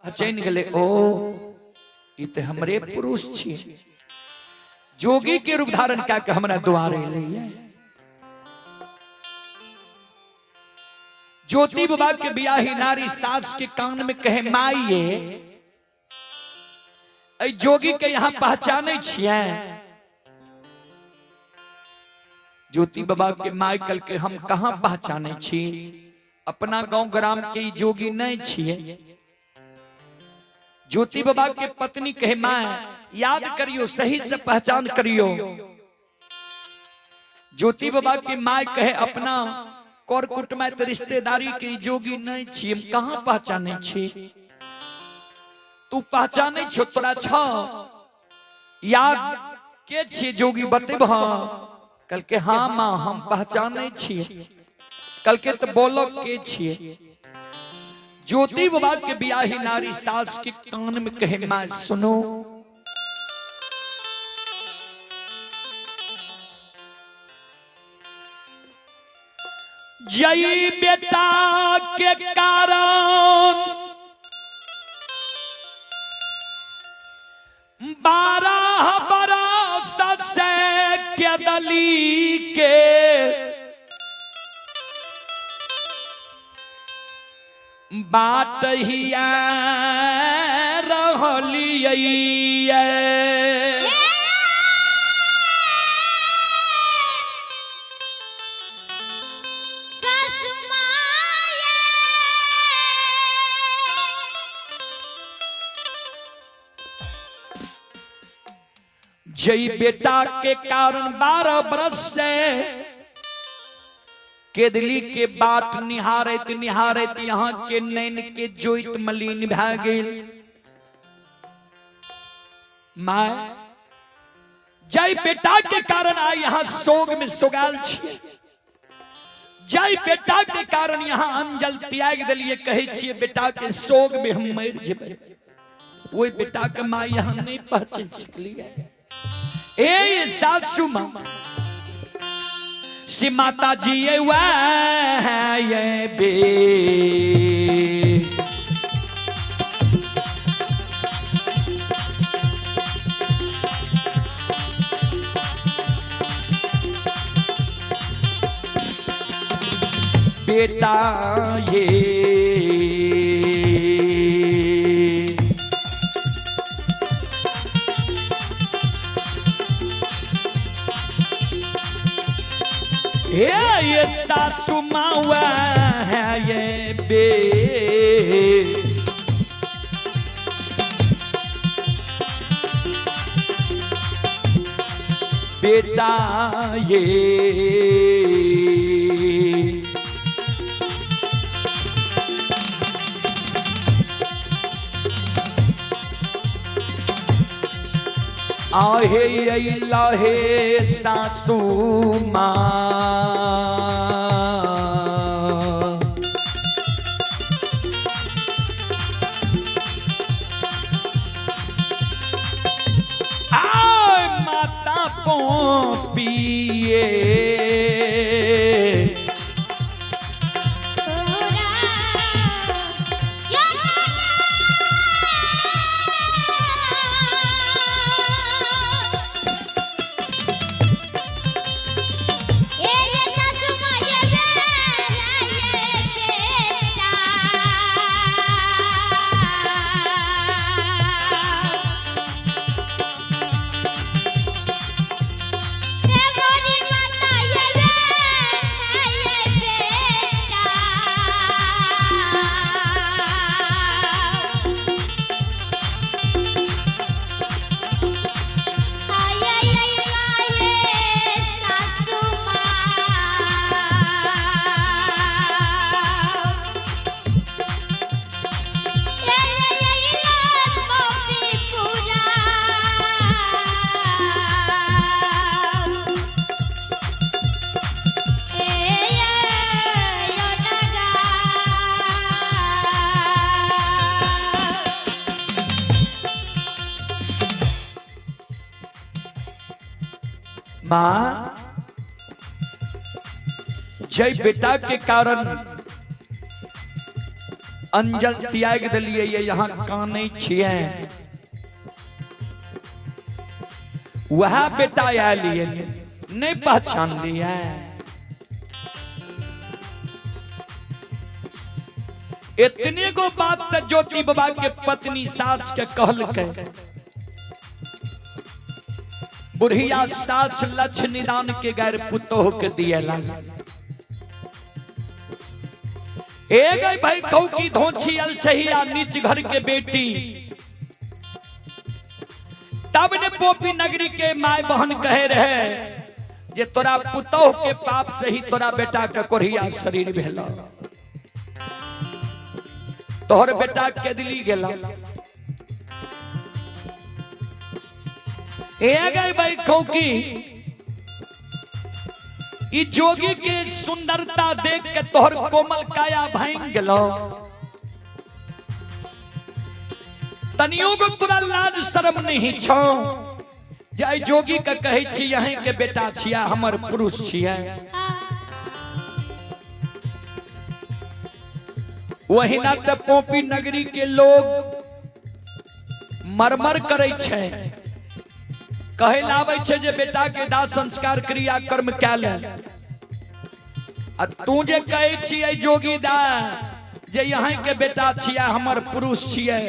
पहचानि गेलै, ओ ई तऽ हमरे पुरुष छियै, जोगी के रूप धारण कए के हमरा द्वार एलैये। ज्योति बाबा के बियाही नारी सास के कान में कहे, माइये एहि जोगी के यहाँ पहचानै छियै? ज्योति बाबा के my कल के हम कहाँ पहचानै छी, अपना गांव ग्राम के ई जोगी नहीं छियै। ज्योति बाबा के पत्नी कहे, my याद करियो, सही से पहचान करियो। ज्योति बाबा के my कहे, अपना कर कुटुमैत रिश्तेदारी के जोगी नहीं छी, हम कहाँ पहचाने छी? तू पहचाने छो, तोरा छ याद के छी जोगी, बतेब? हाँ कल के हाँ माँ हम पहचाने छी। कल के तो बोलो के छी? ज्योति बाबा के बियाही नारी सास के कान में कहे, माँ सुनो, जई बेटा के कारण 12 बरस से केदली के बाट हिया रहलियै। जई बेटा के कारण 12 बरस से केदली के बाट निहारैत निहारैत यहाँ के नैन के जोइत मलिन भए गेल। My जय बेटा के कारण आइ यहाँ शोक में सोगाल छी, जय बेटा के कारण यहाँ अंजल त्याग दिलिए, कहै छियै बेटा के शोक में हम मरि जेबै, ओहि बेटा के माँ यहाँ नहीं पहचान सकलिए। ए सासू माँ से माता जी ये ये बे बेटा ये हे ये सासू मावा है ये बे बेटा ये आहे अल्लाह सासू माँ आय माता पोपिए माँ जय बेटा के कारण अंजल त्याग दिलिए ये यहाँ कानै छियै। वह बेटा आयल ये नहीं पहचान लिया। इतने गो बात त ज्योति बाबा के पत्नी सास के कहलकै। बुढ़िया सास लक्ष्य निदान के गैर पुतोह के दिए लागल। ए गई भाई कहू की धोछी अलछहिया नीच घर के बेटी। तब ने पोपी नगरी के my बहन कहे रहे जे तोरा पुतोह के पाप से ही तोरा बेटा के कोढ़िया शरीर भेल, तोहर बेटा के दिली गेला। ए गई भाई कहू की ई जोगी के सुंदरता देख के तोहर कोमल काया भांग गेलो। तनियो को तोरा लाज शर्म नहीं छो जे एहि जोगी के कहै छी यहीं के बेटा छिया, हमर पुरुष छिया। वही ना त पोपी नगरी के लोग मरमर करै छै, कहे लाबै छै जे बेटा के दाह संस्कार क्रिया कर्म कए ले। आ तू जे कहै छियै जोगी दा जे यहाँ के बेटा छिया, हमर पुरुष छियै,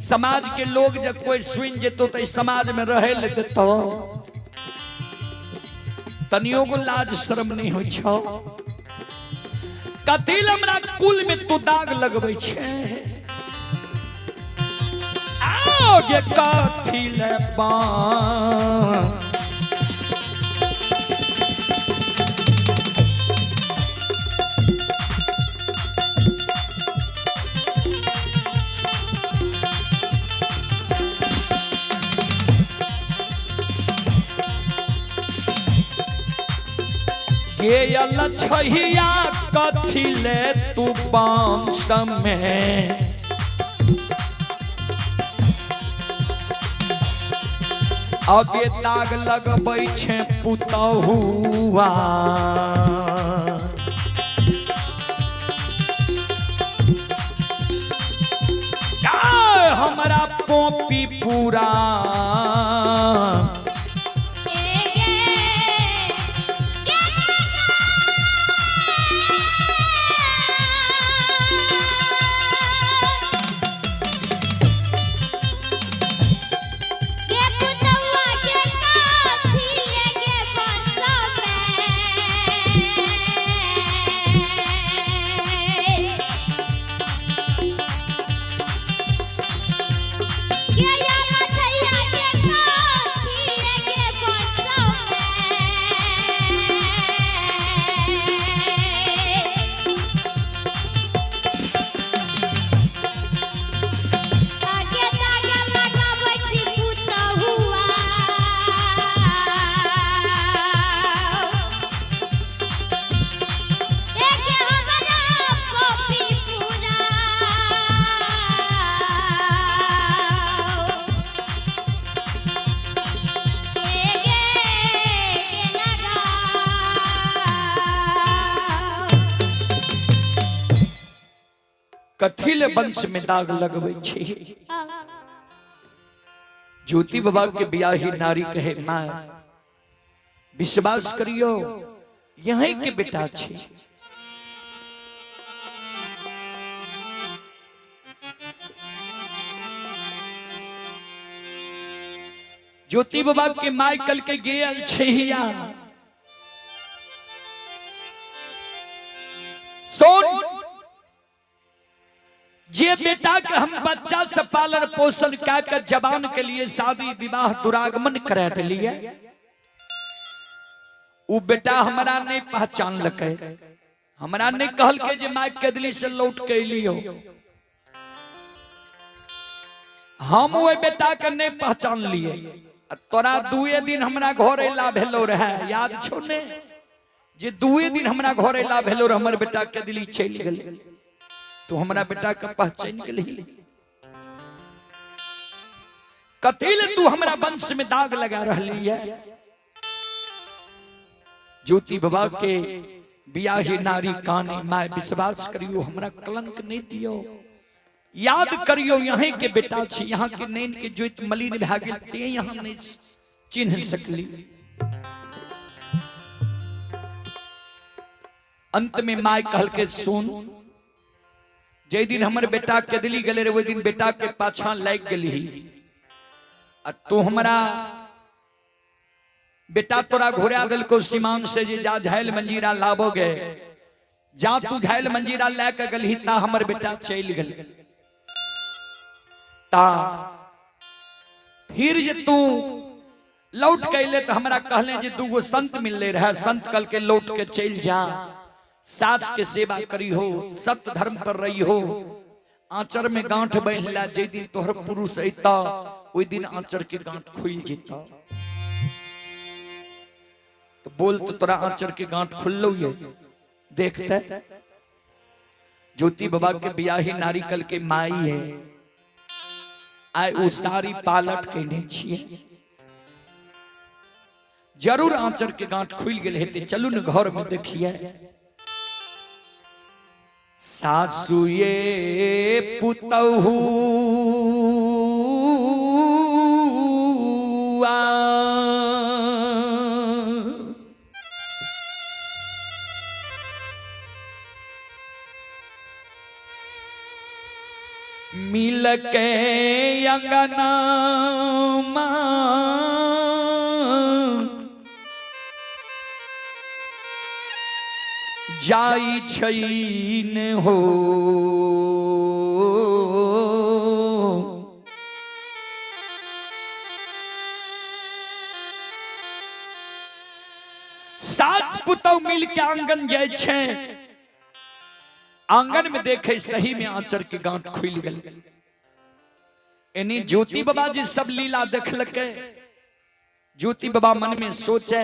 समाज के लोग जब कोई सुन जेतो तो समाज में रहे ले देतो। तनियो को लाज शर्म नहीं होइ छौ। कथी ले हमरा कुल में तू दाग लगबै छै? आओ गे कथी ले बां गेल छहिया कथी ले तू बांस में अगे दाग लगबै छै पुतहुआ। हमरा पोपी पूरा कथिल वंश में दाग लगबै छी। ज्योति बाबा के बियाही नारी कहे मां विश्वास करियो यहीं के बेटा छी। ज्योति बाबा के my कल के गेल छिया सुन, जे बेटा के हम बच्चा से पालन पोषण कए के जवान के लिए शादी विवाह दुरागमन करा दिलिए, उ बेटा हमरा नहीं पहचान लकै, हमरा नहीं कहल के जे my के दिली से लौट के अलियो। हम ओहि बेटा के नहीं पहचान लिए। तोरा दुए दिन हमरा घर अला भेलो रहे, याद छौ ने जे दुए दिन हमरा घर अला भेलो रहे, हमर बेटा के दिली चलि गेल, तू हमरा बेटा के पहचान गेलही। कथी ले तू हमरा वंश में दाग लगा रहली है? ज्योति बाबा के बियाही नारी काने my विश्वास करियो हमरा कलंक नहीं दियो। याद करियो यहीं के बेटा छी, यहाँ के नैन के जोइत मलिन भए गेल, ते यहाँ नहीं चिन्ह सकली। अंत में माय कहलकै सुन, जे दिन हमर बेटा के दिल्ली गेले रे ओहि दिन बेटा के पाछा लागि गेली आ तू हमरा बेटा तोरा घुरा देलको सीमान से जे जा झाइल मंजीरा लाबोगे, जा तू झाइल मंजीरा लए के गेलही ता हमर बेटा चलि गेल। ता फिर जे तू लौट के अयले तो हमरा कहले जे दूगो संत मिलले रहे, संत कल के लौट के चलि जा, सास के सेवा करी हो, सत्य धर्म पर रही हो, आंचर में गांठ बांधि ला, जे दिन तोहर पुरुष अयता ओहि दिन आंचर के गांठ खुलि जेता। तो बोल तो तोरा आंचर के गांठ खुललो ये देखते। ज्योति बाबा के बियाही नारिकल के माई है, आइ ओ सारी पालट केने छियै, जरूर आंचर के गांठ खुलि गेल हेतै, चलू ने घर में देखिए। सासु ये पुतहु मिल के अंगना जाई छैन हो, सास पुतौ मिल के आंगन जाय छै, आंगन में देखे सही में आंचर के गांठ खुलि गेल। एनी ज्योति बाबा जी सब लीला देखलकै, ज्योति बाबा मन में सोचे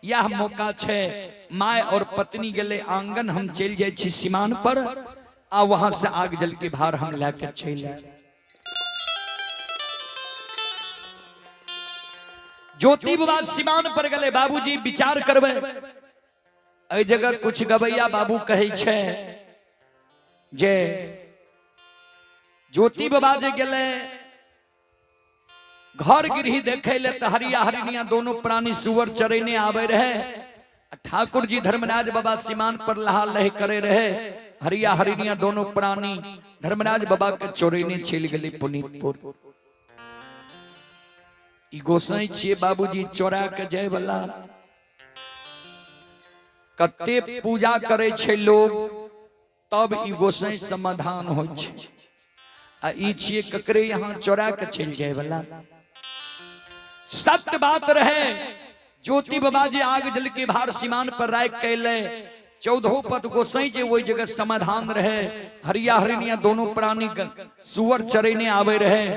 यह मौका छै, my और पत्नी गेले आंगन, हम चलि जाइ छी सीमान पर आ वहां से आग जल के भार हम लए के चलि आयब। ज्योति बाबा सीमान पर गेले, बाबूजी विचार करबै, एहि जगह कुछ गवैया बाबू कहै छै जे ज्योति बाबा जे गेले घर गिरही देखे ले तो हरिया हरिणिया दोनों प्राणी सुअर चरेने आवे रहे, ठाकुर जी धर्मराज बाबा सीमान पर लहा लह करे रहे, हरिया हरिणिया दोनों प्राणी धर्मराज बाबा के चोरेने चलि गेलै पुनीतपुर। ई गोसाई छियै बाबूजी चोरा के जाय वाला, कते पूजा करे छै लोग तब ई गोसाई समाधान होइ छै, आ ई छियै ककरे यहाँ चोरा के चलि जाय वाला। सत्य बात रहे, ज्योति बाबा जी आग जल के भार सीमान पर राख कैले, चौदहो पद गोसाई जे ओहि जगह समाधान रहे, हरिया हरिणिया दोनों प्राणी सुअर चरेने आवे रहे,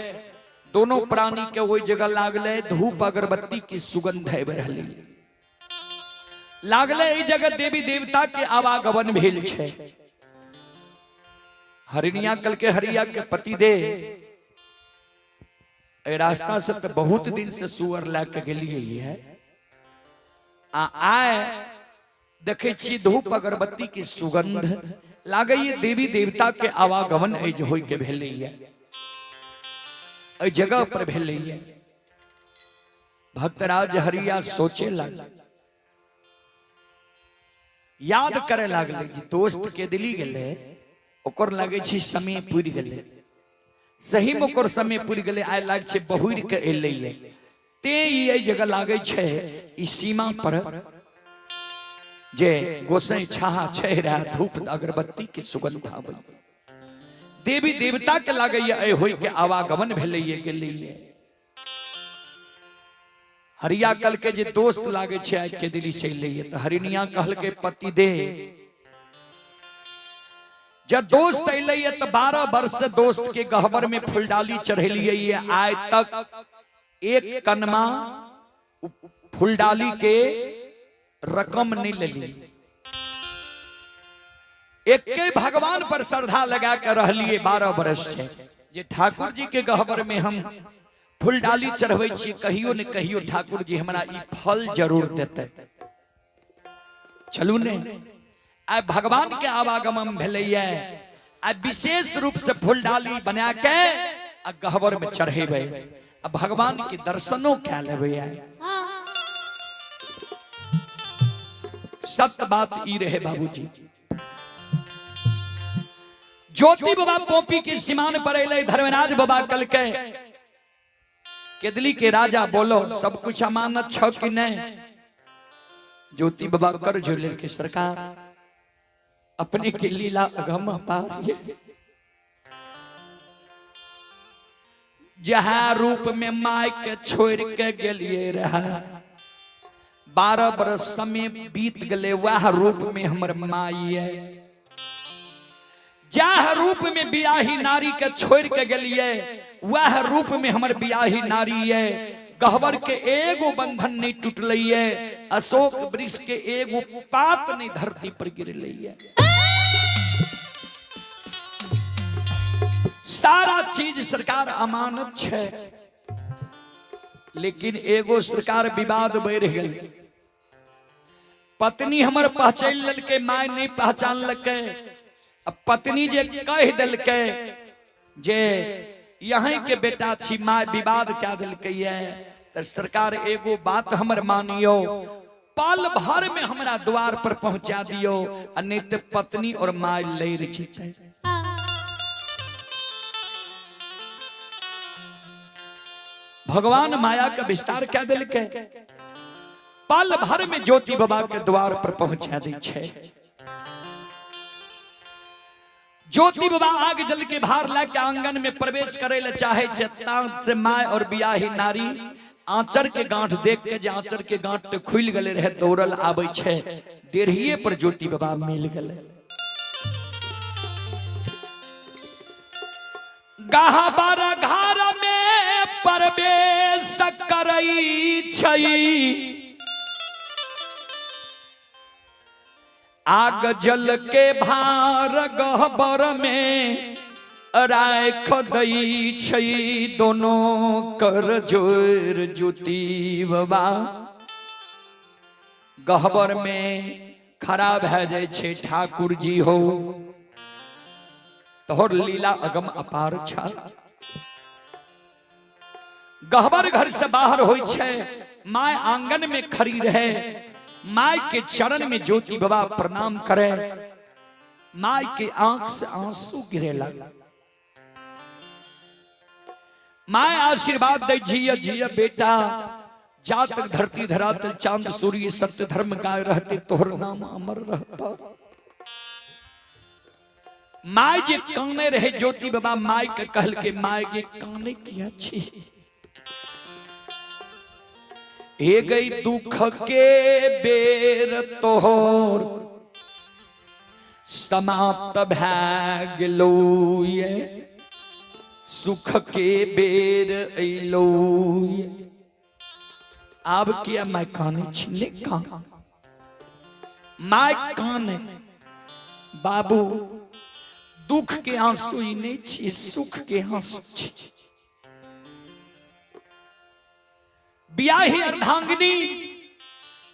दोनों प्राणी के ओहि जगह लागले धूप अगरबत्ती की सुगंध आबि रहलै, लागले एहि जगह देवी देवता के आवागमन भेल छै। हरिणिया कल के हरिया के पति दे, एहि रास्ता से तो बहुत दिन से सुअर लए के गेलियै है, आ आय देखे छी धूप अगरबत्ती के सुगंध लागैए देवी देवता के आवागमन एहि जे होय के भेलैए, एहि जगह पर भेलैए। भक्तराज हरिया सोचे लागल, याद करे लागले जे दोस्त के दिल्ली गेलै, ओकर लागै छै समय पुरि गेलै, सही में ओकर समय पुरि गेलै, आइ लाग छै बहुरि के एलैए, ते ई एहि जगह लागै छै ई सीमा पर जे गोसाई छाहा छै रहा, धूप अगरबत्ती के सुगंध आबै, देवी देवता के लागैए एहि होय के आवागमन भेलैए गेलैए। हरिया कल के जे दोस्त लागे छै आइ के दिल्ली से एलैए, तऽ हरिणिया कहलकै पति दे, जब दोस्त एलैए तऽ 12 वर्ष से दोस्त के गहबर में फुलडाली चढ़ेलियै, आइ तक एक कनमा फुलडाली के रकम नहीं लेली, एके भगवान पर श्रद्धा लगा के रहलिए 12 वर्ष से, जे ठाकुर जी के गहबर में हम फुलडाली चढ़बै छी, कहियो ने कहियो ठाकुर जी हमरा ई फल जरूर देतै। चलू ने आइ भगवान के आवागमन भेलैए, आ विशेष रूप से फूलडाली बना के आ गहबर में चढ़ेबै आ भगवान के दर्शनो कए लेबै। आइ सत्य बात ई रहे बाबूजी। ज्योति बाबा पोपी के सीमान पर अलै। धर्मराज बाबा कलके, केदली के राजा बोलो, सब कुछ अमानत छ कि नहीं? ज्योति बाबा कर झोले के, सरकार, अपने के लीला अगम अपार ये। जहाँ रूप में माय के छोड़ के गेलिए रहा, 12 बरस समय बीत गले, वह रूप में हमर माई है। जाह रूप में बियाही नारी के छोड़ के गेलिए, वह रूप में हमर बियाही नारी है। गहबर के एगो बंधन नहीं टूटलै है, अशोक वृक्ष के एगो पात नहीं धरती पर गिरलै है। सारा चीज सरकार अमानत छै, लेकिन एगो सरकार विवाद बढ़ गेल। पत्नी हमर पहचान लेलकै, माय नहीं पहचानलकै। अब पत्नी जे कह देलकै जे यहीं के बेटा छी, माय विवाद कए देलकै है। तऽ सरकार, एगो बात हमर मानियो, पल भर में हमरा द्वार पर पहुंचा दियो, आ नहीं तऽ पत्नी और माय लड़ि जेतै। भगवान माया के विस्तार कए देलकै, पल भर में ज्योति बाबा के द्वार पर पहुंचा दै छै। ज्योति बाबा आग जल के भार लए के आंगन में प्रवेश करे ले चाहे छै, तांत से my और बियाही नारी आंचर के गांठ देख के, जे आंचर के गांठ ते खुलि गेले रहे, दौड़ल आबै छै। डेढ़िए पर ज्योति बाबा मिल गेले। गहबर घर में प्रवेश करै छै, आग जल के भार गहबर में राख दै छै। दोनों कर जोर ज्योति बाबा गहबर में खड़ा भए जाइ छै। ठाकुर जी हो, तोहर लीला अगम अपार छ। गहबर घर से बाहर होइ छै, my आंगन में खड़ी रहे। My के चरण में ज्योति बाबा प्रणाम करे, my के आंख से आंसू गिरे लगा। My आशीर्वाद दे, जिया जिया बेटा, जा तक धरती धरातल चांद सूर्य सत्य धर्म गाय रहते, तोहर नाम अमर रहता। My जे काने रहे, ज्योति बाबा my के कहल के, my के काने किया छी? ए गई दुख के बेर तोहर समाप्त भए गेलो ये, सुख के बेर अइलो ये। आब किया my काने छी? नहि कान। My काने, बाबू, दुख के आंसू ई नहि छी, सुख के आंसू छी। बियाही अर्धांगिनी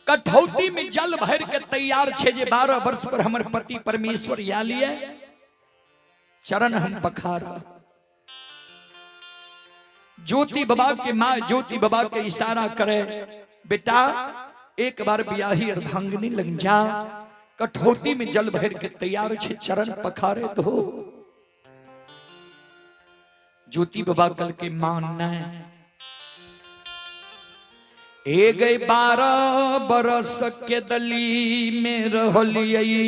कठौती में जल भर के तैयार छे जे 12 वर्ष पर हमर पति परमेश्वर या लिए चरण हम पखार। ज्योति बाबा के माँ ज्योति बाबा के इशारा करे, बेटा, एक बार बियाही अर्धांगिनी लग जा, कठौती में जल भर के तैयार छे, चरण पखारे दो। ज्योति बाबा कल के, मान ए गई, 12 बरस के दली में रहलियै,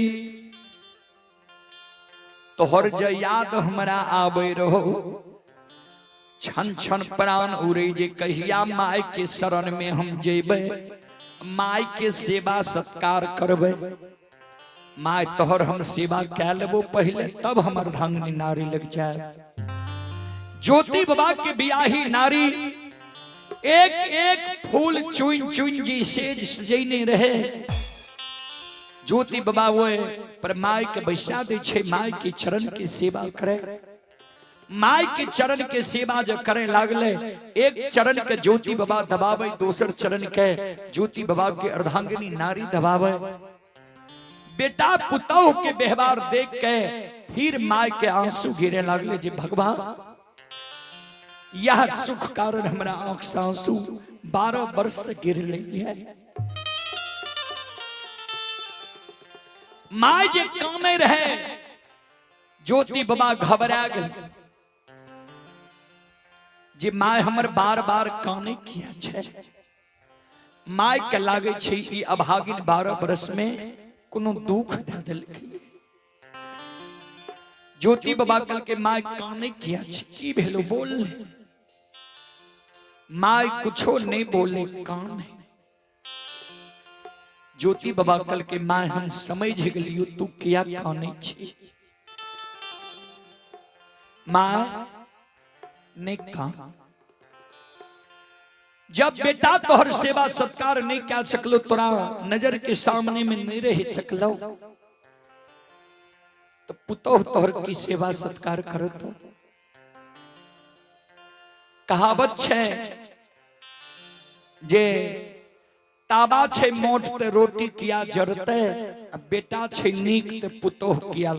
तोहर जे याद हमरा आबे रहो, क्षण क्षण प्राण उड़े जे कहिया my के शरण में हम जेबै, my के सेवा सत्कार करबै। My तोहर हम सेवा कए लेबो पहले, तब हमर अर्धांगिनी नारी लग जाए। ज्योति बाबा के बियाही नारी एक एक फूल चुन चुन जी सेज सजैने रहे। ज्योति बाबा वो पर my के बैसा दै छै, my के चरण के सेवा करे। My के चरण के सेवा जो करे लागले, एक चरण के ज्योति बाबा दबावे, दोसर चरण के ज्योति बाबा के अर्धांगिनी नारी दबावे। बेटा पुतौह के व्यवहार देख के फिर माय के आंसू गिरे लागले जे भगवान यह सुख कारण हमरा आंख से आंसू 12 वर्ष से गिरले है। My जे काने रहे ज्योति बाबा घबरा गेल जे my हमर बार बार काने किया छै। My के लागे छै ई अभागिन 12 वर्ष में कोनो दुख दे देलकै। ज्योति बाबा कहलकै my काने किया छै, की भेलो बोल ने। My कुछो नहीं बोले काने। ज्योति बाबा कहलकै my हम समझ गेलियो तू किया काने छी। My नहीं कान। जब बेटा तोहर सेवा सत्कार नहीं कर सकलो, तोरा नजर के सामने में नहीं रह सकलो, तो पुतोह तोहर की सेवा सत्कार करत। कहावत छै जे ताबा छै मोट ते रोटी किया जरते, आ बेटा छै नीक ते पुतोह किया